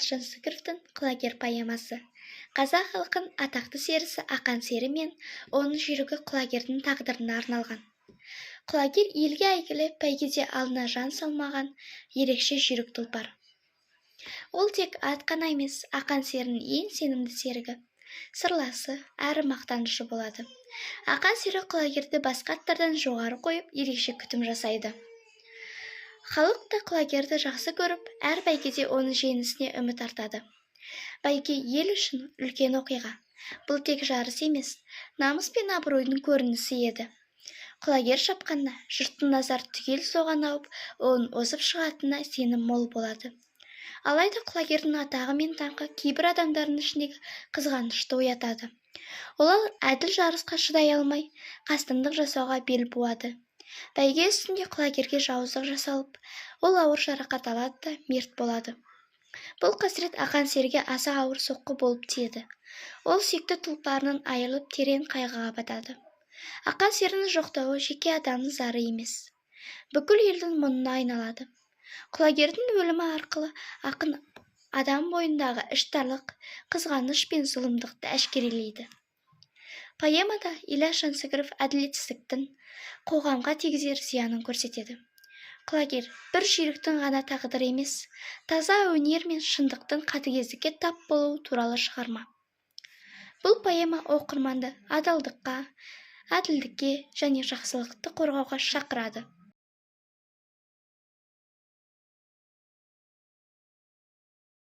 Ілияс Жансүгіровтің «Құлагер» поэмасы қазақ халқының атақты серісі Ақан сері мен оның жүйрігі Құлагердің тағдырына арналған. Құлагер — елге әйгілі, бәйгеде алдына жан салмаған ерекше жүйрік тұлпар. Ол тек ат қана емес, Ақан серінің ең сенімді серігі, сырласы әрі мақтанышы болады. Ақан сері Құлагерді басқа аттардан жоғары қойып, ерекше күтім жасайды. Халық та Құлагерді жақсы көріп, әр бәйгеде оның жеңісіне үміт артады. Бәйге — ел үшін үлкен оқиға. Бұл тек жарыс емес, намыс пен абыройдың көрінісі еді. Құлагер шапқанда, жұрттың назары түгел соған ауып, оның озып шығатынына сенім мол болады. Алайда Құлагердің атағы мен даңқы кейбір адамдардың ішіндегі қызғанышты оятады. Олар әділ жарысқа шыдай алмай, қастандық жасауға бел буады. Бәйге үстінде Құлагерге жауыздық жасалып, ол ауыр жарақат алады да мерт болады. Бұл қасірет Ақан серіге аса ауыр соққы болып тиеді. Ол сүйікті тұлпарынан айырылып, терең қайғыға батады. Ақан серінің жоқтауы жеке адамның зары емес, бүкіл елдің мұңына айналады. Құлагердің өлімі арқылы ақын адам бойындағы іштарлық, қызғаныш пен зұлымдықты әшкерелейді. Поэмада Ілияс Жансүгіров әділетсіздіктің қоғамға тигізер зиянын көрсетеді. «Құлагер» — бір жүйріктің ғана тағдыры емес, таза өнер мен шындықтың қатыгездікке тап болуы туралы шығарма. Бұл поэма оқырманды адалдыққа, әділдікке және жақсылықты қорғауға шақырады.